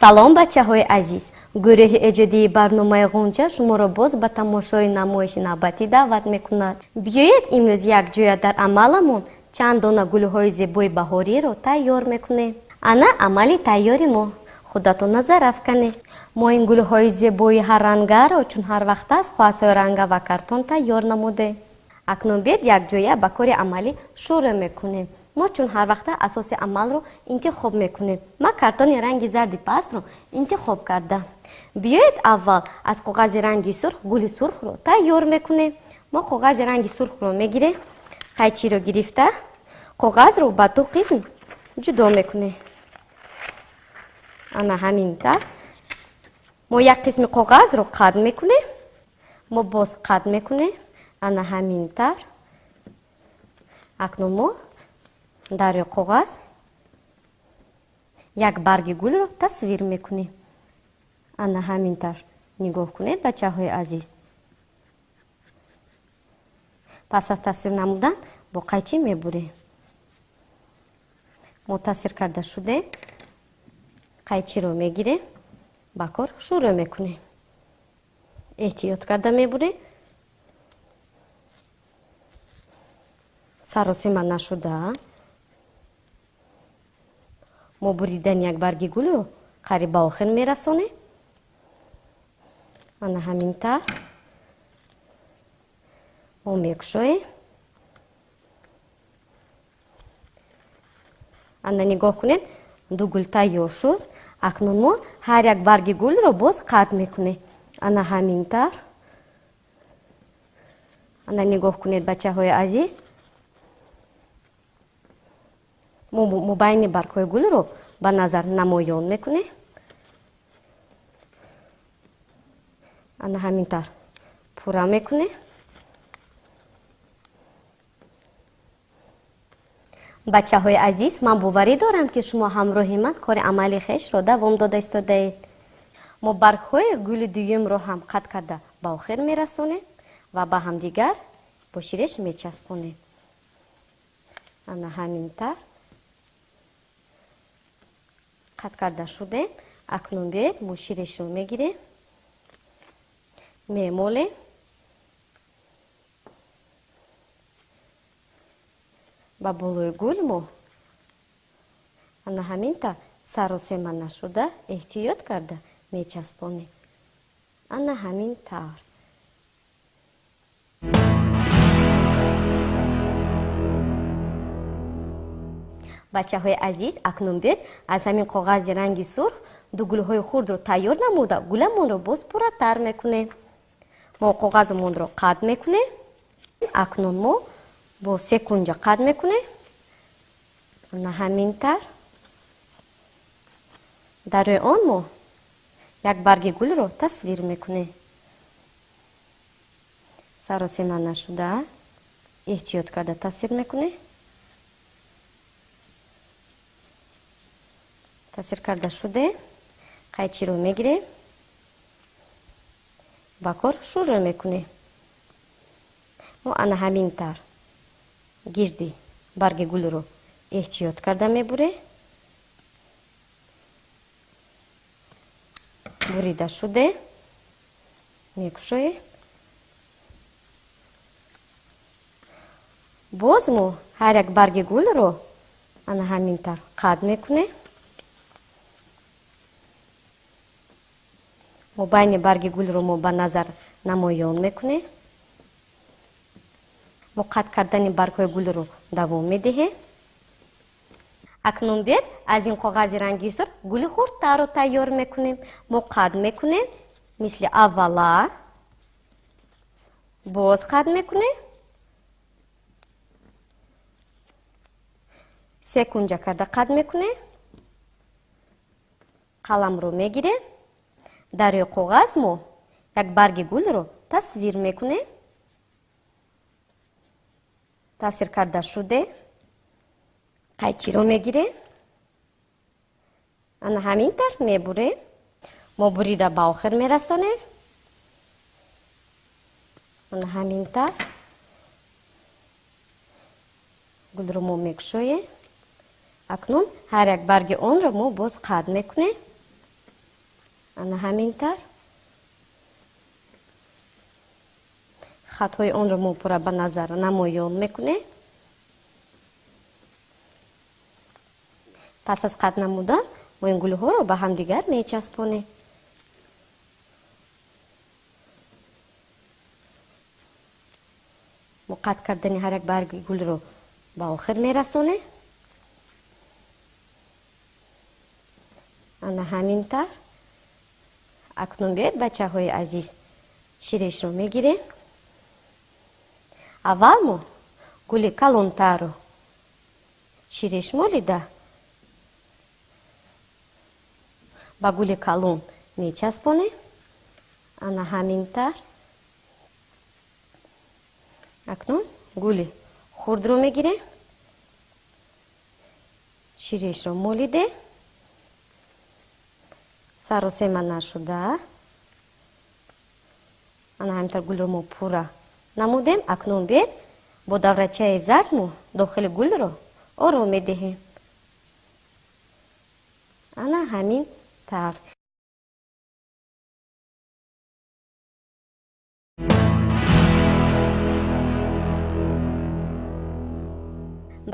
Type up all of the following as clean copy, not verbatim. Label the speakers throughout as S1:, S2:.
S1: Салом, бачаҳои азиз! Гурӯҳи эҷодии барномаи Ғунча шуморо боз ба тамошои намоиши навбатӣ даъват мекунад. Биёед, имрӯз якҷоя дар амаламон чанд дона гулҳои зебои баҳориро тайёр мекунем. Ана амали тайёри мо. Худатон назар афканед. Мо ин гулҳои зебои ҳаррангаро чун ҳар вақт аст коғазҳои ранга ва картон тайёр намудем. Акнун биёед, якҷоя ба кори амалӣ шурӯъ мекунем. Мо чун ҳар вақта асоси амалро интихоб мекунем. Ман картони ранги зарди пастро интихоб кардам. Биёед, аввал аз коғази ранги сурх гули сурхро тайёр мекунем. Мо коғази ранги сурхро мегирем, қайчиро гирифта коғазро ба ду қисм ҷудо мекунем. Ана ҳамин тавр мо як қисми коғазро қад мекунем, мо боз қад мекунем. Ана ҳамин тавр акнун мо дар рӯи коғаз як барги гулро тасвир мекунем. Ана ҳамин тавр нигоҳ кунед, бачаҳои азиз. Пас аз тасвир намудан бо қайчӣ мебурем. Мо тасвир карда шудем, қайчиро мегирем, ба кор шурӯъ мекунем. Эҳтиёт карда мебурем, саросима нашуда. Мо буридани як барги гулро қариб ба охир мерасонем. Ана ҳамин тавр мо мекушоем. Ана нигоҳ кунед, ду гул тайёр шуд. Акнун мо ҳар як барги гулро боз қатъ мекунем. Ана ҳамин тавр. Ана нигоҳ кунед, бачаҳои азиз, мо мобайни баргҳои гулро ба назар намоён мекунем. Ана ҳамин тавр пурра мекунем. Бачаҳои азиз, ман боварӣ дорам, ки шумо ҳамроҳи ман кори амали хешро давом дода истодаед. Мо баргҳои гули дуюмро ҳам қатъ карда ба охир мерасонем ва ба ҳамдигар бо ширеш мечаспонем. Ана ҳамин тавр қатъ карда шудем. Акнун биёед, мо ширешро мегирем, мемолем. Ба болои гул мо ана ҳамин тавр саросема нашуда эҳтиёт карда мечаспонем. Ана ҳамин тавр. Бачаҳои азиз, акнун биёед, аз ҳамин коғази ранги сурх ду гулҳои хурдро тайёр намуда гуламонро боз пурратар мекунем. Мо коғазамонро қатъ мекунем. Акнун мо бо се кунҷа қатъ мекунем. Ана ҳамин тавр дар рӯи он мо як барги гулро тасвир мекунем. Саросема нашуда эҳтиёт карда тасвир мекунем. Тасвир карда шуде, қайчиро мегирем, ба кор шурӯъ мекунем. Мо ана ҳамин тавр гирди барги гулро эҳтиёт карда мебурем. Бурида шуде, мекушоем. Боз мо ҳар як барги гулро ана ҳамин тавр қатъ мекунем. Мобайни барги гулро мо ба назар намоён мекунем. Мо қатъ кардани баргҳои гулро давом медиҳем. Акнун биёед, аз ин коғази ранги сурх гули хурдтарро тайёр мекунем. Мо қатъ мекунем мисли аввала, боз қатъ мекунем, се кунҷа карда қатъ мекунем. Қаламро мегирем, дар рӯи коғаз мо як барги гулро тасвир мекунем. Тасвир карда шуде, қайчиро мегирем, ана ҳамин тавр мебурем. Мо бурида ба охир мерасонем. Ана ҳамин тавр гулро мо мекушоем. Акнун ҳар як барги онро мо боз қатъ мекунем. Ана ҳамин тавр хатҳои онро мо пурра ба назар намоён мекунем. Пас аз қат намудан мо ин гулҳоро ба ҳамдигар мечаспонем. Мо қат кардани ҳар як барги гулро ба охир мерасонем. Ана ҳамин тавр. Акнун биёед, бачаҳои азиз, ширешро мегирем. Аввал мо гули калонтарро ширеш молида ба гули калон мечаспонем. Ана ҳамин тавр. Акнун гули хурдро мегирем, ширешро молидем, саросема нашуда. Ана ҳамин тавр гулро мо пурра намудем. Акнун биёед бо даврачаи зард мо дохили гулро ором медиҳем. Ана ҳамин тавр.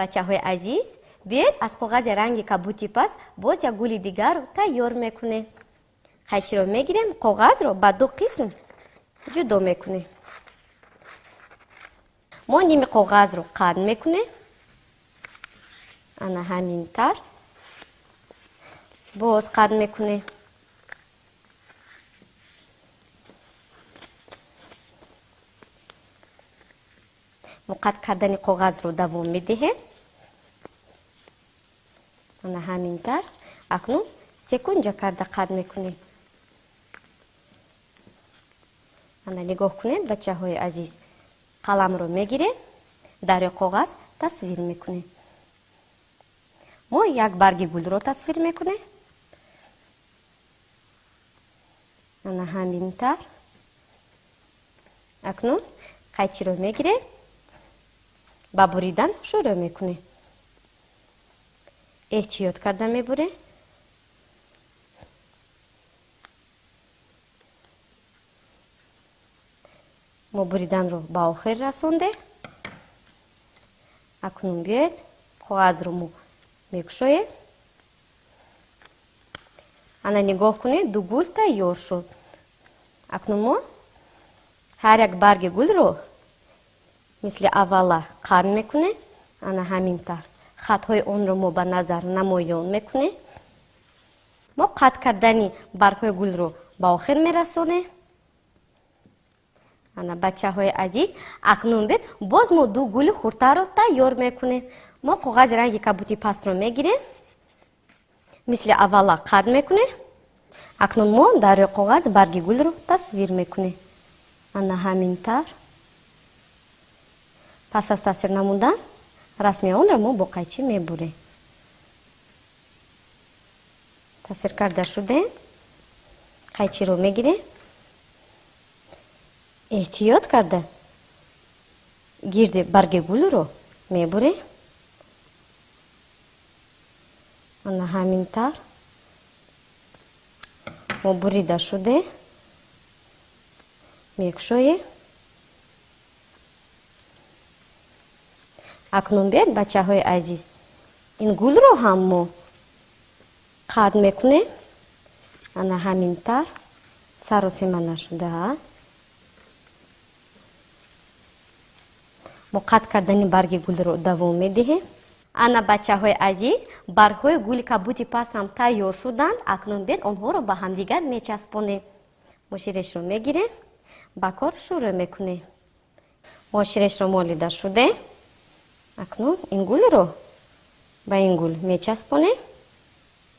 S1: Бачаҳои азиз, биёед аз коғази ранги кабути пас боз як гули дигарро тайёр мекунем. Қайчиро мегирем, коғазро ба ду қисм ҷудо мекунем. Мо ними коғазро қад мекунем. Ана ҳамин тавр. Боз қад мекунем. Мо қад кардани коғазро давом медиҳем. Ана ҳамин тавр. Акнун секунҷа карда қад мекунем. Ана нигоҳ кунед, бачаҳои азиз. Қаламро мегирем, дар рӯи коғаз тасвир мекунем. Мо як барги гулро тасвир мекунем. Ана ҳамин тавр. Акнун қайчиро мегирем, ба буридан шурӯъ мекунем. Эҳтиёт карда мебурем. Мо буриданро ба охир расондем. Акнун биёед коғазро мо мекушоем. Ана нигоҳ кунед, ду гул тайёр шуд. Акнун мо ҳар як барги гулро мисли аввала қад мекунем. Ана ҳамин тавр. Хатҳои онро мо ба назар намоён мекунем. Мо қад кардани баргҳои гулро ба охир мерасонем. Ана бачаҳои азиз, акнун бед боз мо ду гули хурдтарро тайёр мекунем. Мо коғази ранги кабути пастро мегирем, мисли аввала қад мекунем. Акнун мо дар рӯи коғаз барги гулро тасвир мекунем. Ана ҳамин тавр. Пас аз тасвир намудан расми онро мо бо қайчӣ мебурем. Тасвир карда шудем, қайчиро мегирем, эҳтиёт карда гирди барги гулро мебурем. Ана ҳамин тавр мо бурида шудем, мекушоем. Акнун биёед, бачаҳои азиз, ин гулро ҳам мо қад мекунем. Ана ҳамин тавр саросема нашуда. Мо қад кардани барги гулро давом медиҳем. Ана бачаҳои азиз, баргҳои гули кабути пас ҳам тайёр шуданд. Акнун биёед онҳоро ба ҳамдигар мечаспонем. Мо ширешро мегирем, ба кор шурӯъ мекунем. Мо ширешро молида шудем. Акнун ин гулро ба ин гул мечаспонем.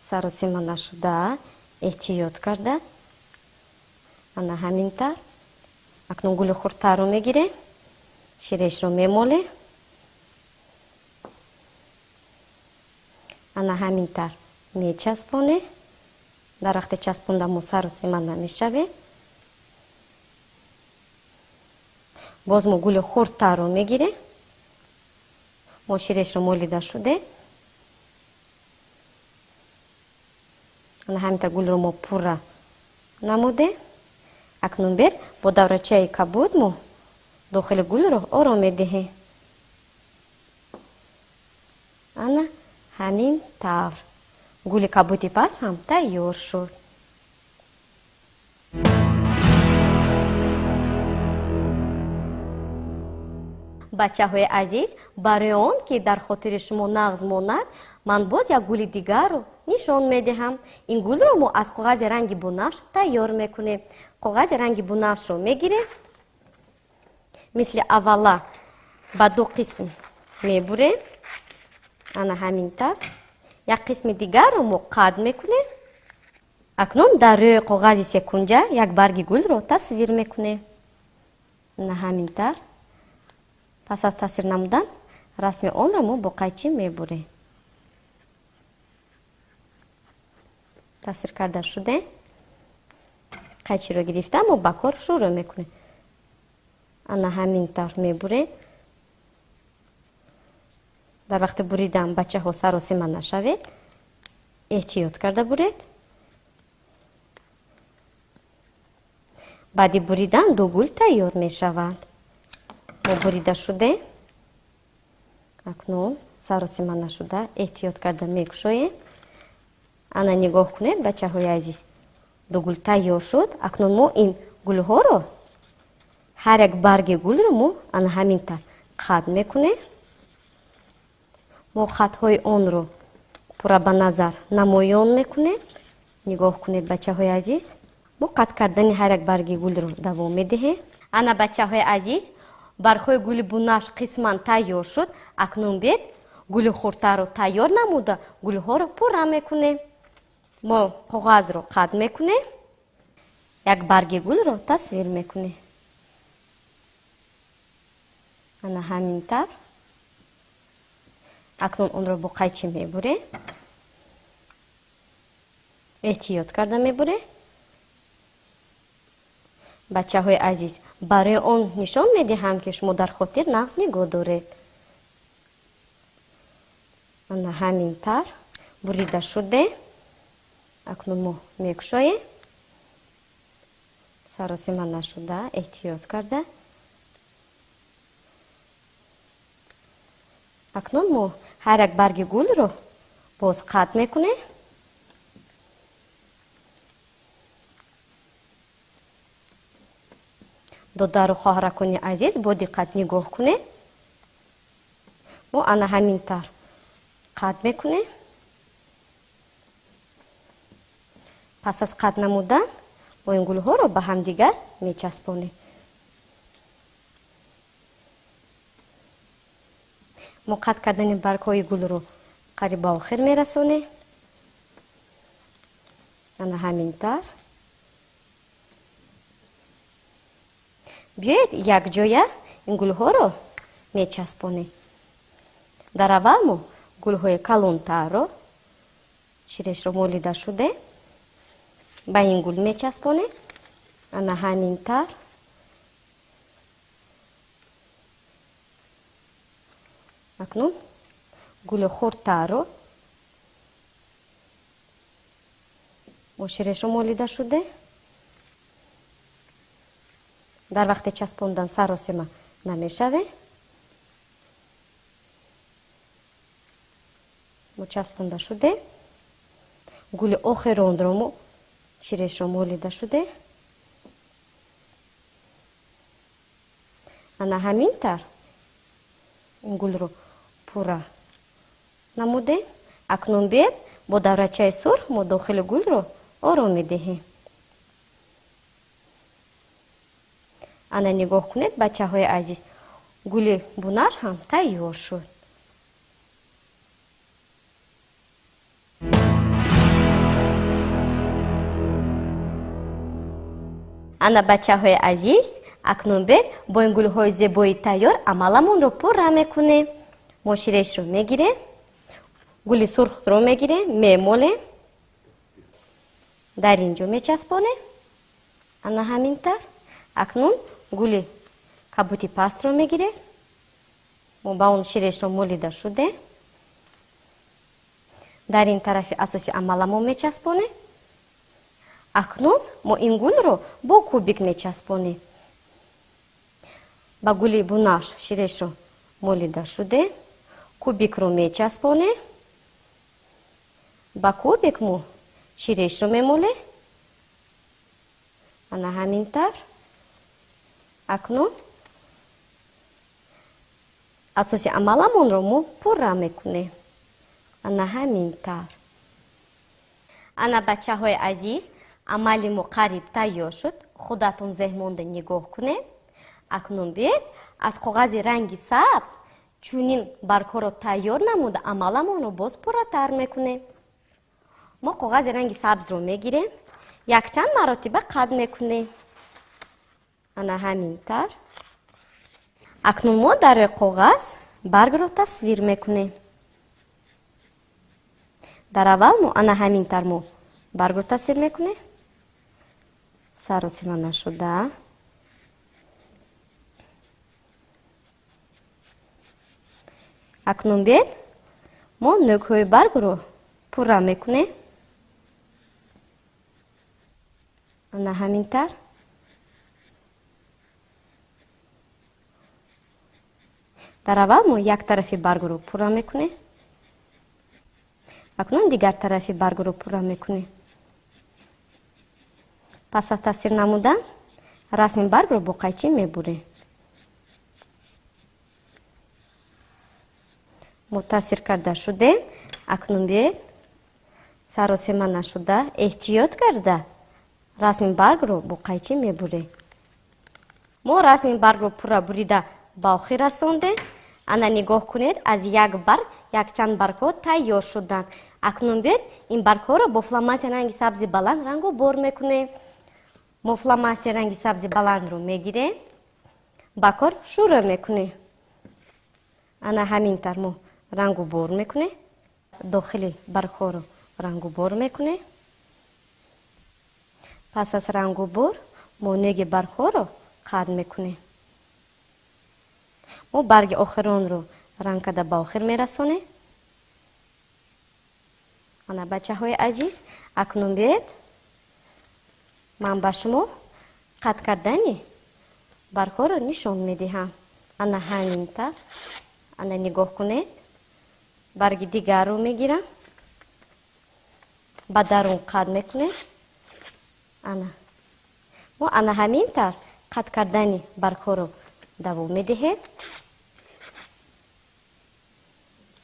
S1: Саросема нашуда, эҳтиёт карда. Ана ҳамин тавр. Акнун гули хурдтарро мегирем, ширешро мемолем. Ана ҳамин тавр мечаспонем. Дар вақти часпонда мо саросема намешавем. Боз мо гули хурдтарро мегирем. Мо ширешро молида шудем. Ана ҳамин тавр гулро мо пурра намудем. Акнун бер бо даврачаи кабуд мо дохили гулро оро медиҳем. Ана ҳамин тавр гули кабуди паст ҳам тайёр шуд. Бачаҳои азиз, барои он ки дар хотири шумо нағз монад, ман боз як гули дигарро нишон медиҳам. Ин гулро мо аз коғази ранги бунафш тайёр мекунем. Коғази ранги бунафшро мегирем, мисли аввала ба ду қисм мебурем. Ана ҳамин тавр. Як қисми дигарро мо қад мекунем. Акнун дар рӯи коғази секунҷа як барги гулро тасвир мекунем. Ана ҳамин тавр. Пас аз тасвир намудан расми онро мо бо қайчи мебурем. Тасвир карда шудем. Қайчиро гирифта мо ба кор шурӯъ мекунем. Ана ҳамин тавр мебурем. Дар вақти буридан бачаҳо саросима нашавед, эҳтиёт карда буред. Баъди буридан ду гул тайёр мешавад. Мо бурида шудем. Акнун саросима нашуда эҳтиёт карда мекушоем. Ана нигоҳ кунед, бачаҳои азиз, ду гул тайёр шуд. Акнун мо ин гулҳоро, ҳар як барги гулро мо ана ҳамин тавр қад мекунем. Мо хатҳои онро пурра ба назар намоён мекунем. Нигоҳ кунед, бачаҳои азиз, мо қад кардани ҳар як барги гулро давом медиҳем. Ана бачаҳои азиз, баргҳои гули бунафш қисман тайёр шуд. Акнун бед гули хурдтарро тайёр намуда гулҳоро пурра мекунем. Мо коғазро қад мекунем, як барги гулро тасвир мекунем. Ана ҳамин тавр. Акнун онро бо қайчи мебурем. Эҳтиёт карда мебурем. Бачаҳои азиз, барои он нишон медиҳам, ки шумо дар хотир нағз нигоҳ доред. Ана ҳамин тавр бурида шудем. Акнун мо мекушоем. Саросима нашуда эҳтиёт карда. Акнун мо ҳар як барги гулро боз қат мекунем. Додару хоҳаракони азиз, бо диққат нигоҳ кунед. Мо ана ҳамин тавр қат мекунем. Пас аз қат намудан мо ин гулҳоро ба ҳамдигар мечаспонем. Мо қат кардани баргҳои гулро қариб ба охир мерасонем. Ана ҳамин тавр. Биёед якҷоя ин гулҳоро мечаспонем. Дар аввал мо гулҳои калонтарро ширешро молида шудем, ба ин гул мечаспонем. Ана ҳамин тавр. Акнун гули хурдтарро мо ширешро молида шудем. Дар вақти часпондан саросима намешавем. Мо часпонда шудем. Гули охиронро мо ширешро молида шудем. Ана ҳамин тавр ин гулро пурра намудем. Акнун биед бо даврачаи сурх мо дохили гулро оро медиҳем. Ана нигоҳ кунед, бачаҳои азиз, гули бунафш ҳам тайёр шуд. Ана бачаҳои азиз, акнун бед бо ин гулҳои зебои тайёр амаламонро пурра мекунем. Мо ширешро мегирем, гули сурхро мегирем, мемолем, дар ин ҷо мечаспонем. Ана ҳамин тавр. Акнун гули кабути пастро мегирем, мо ба он ширешро молида шудем, дар ин тарафи асоси амаламон мечаспонем. Акнун мо ин гулро бо кубик мечаспонем. Ба гули бунафш ширешро молида шуде, кубикро мечаспонем. Ба кубик мо ширешро мемолем. Ана ҳамин тавр. Акнун асоси амаламонро мо пурра мекунем. Ана ҳамин тавр. Ана бачаҳои азиз, амали мо қариб тайёр шуд. Худатон зеҳмонда нигоҳ кунед. Акнун биед аз коғази ранги сабз чунин баргҳоро тайёр намуда амаламонро боз пурратар мекунем. Мо коғази ранги сабзро мегирем, якчанд маротиба қад мекунем. Ана ҳамин тавр. Акнун мо дар рӯи коғаз баргро тасвир мекунем. Дар аввал мо ана ҳамин тавр мо баргро тасвир мекунем. Саросима нашуда. Акнун биед мо нӯкҳои баргро пурра мекунем. Ана ҳамин тавр. Дар аввал мо як тарафи баргро пурра мекунем. Акнун дигар тарафи баргро пурра мекунем. Пас аз тасвир намудан расми баргро бо қайчӣ мебурем. Мо тасвир карда шудем. Акнун биед саросема нашуда эҳтиёт карда расми баргро бо қайчӣ мебурем. Мо расми баргро пурра бурида ба охир расондем. Ана нигоҳ кунед, аз як барг якчанд баргҳо тайёр шуданд. Акнун биед ин баргҳоро бо фломастер ранги сабзи баланд рангу бор мекунем. Мо фломастер ранги сабзи баландро мегирем, ба кор шурӯъ мекунем. Ана ҳамин тавр мо рангу бор мекунем. Дохили баргҳоро рангу бор мекунем. Пас аз рангу бор мо неги баргҳоро қад мекунем. Мо барги охиронро ранг карда ба охир мерасонем. Ана бачаҳои азиз, акнун биед ман ба шумо қад кардани баргҳоро нишон медиҳам. Ана ҳамин тавр. Ана нигоҳ кунед. Барги дигарро мегирам, ба дарун қад мекунем. Ана мо ана ҳамин тавр қад кардани баргҳоро давом медиҳем.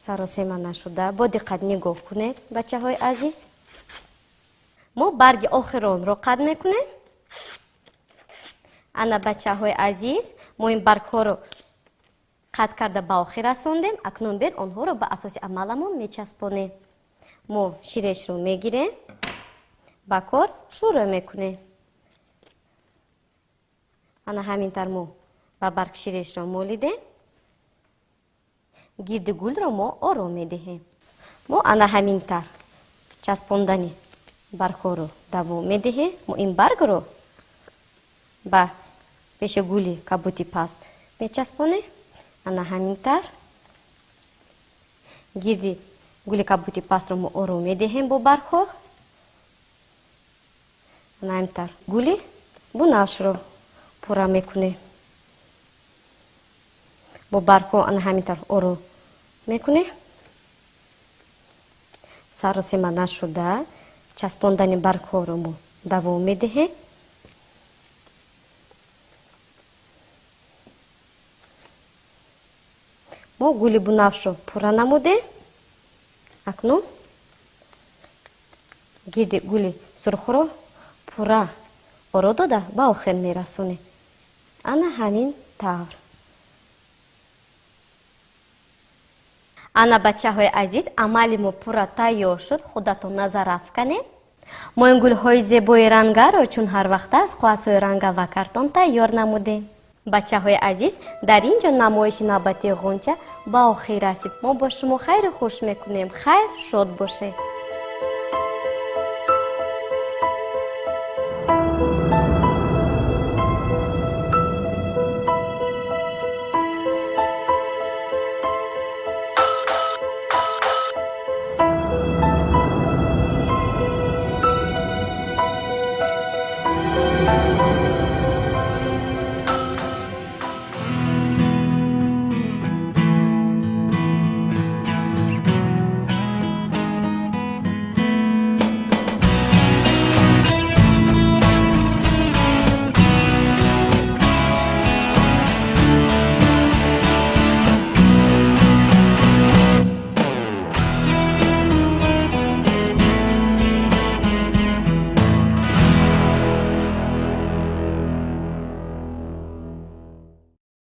S1: Саросема нашуда бо диққат нигоҳ кунед, бачаҳои азиз. Мо барги охиронро қад мекунем. Ана бачаҳои азиз, мо ин баргҳоро қад карда ба охир расондем. Акнун биед онҳоро ба асоси амаламон мечаспонем. Мо ширешро мегирем, ба кор шурӯъ мекунем. Ана ҳамин тавр мо ба барг ширешро молидем. Гирди гулро мо ором медиҳем. Мо ана ҳамин тавр часпондани баргҳоро давом медиҳем. Мо ин баргро ба пеши гули кабути паст мечаспонем. Ана ҳамин тавр гирди гули кабути пастро мо ором медиҳем бо баргҳо. Ана ҳамин тавр гули бунафшро пурра мекунем. Бо баргҳо ана ҳамин тавр ором мекунем. Саросема нашуда часпондани баргҳоро мо давом медиҳем. Мо гули бунафшро пурра намудем. Акнун гирди гули сурхро пурра оро дода ба охир мерасонем. Ана ҳамин тавр. Ана бачаҳои азиз, амали мо пурра тайёр шуд. Худатон назар афканед. Мо ин гулҳои зебои рангаро чун ҳар вақта аз қоғазҳои ранга ва картон тайёр намудем. Бачаҳои азиз, дар ин ҷо намоиши навбатии ғунча ба охир расид. Мо бо шумо хайру хуш мекунем. Хайр, шод бошед.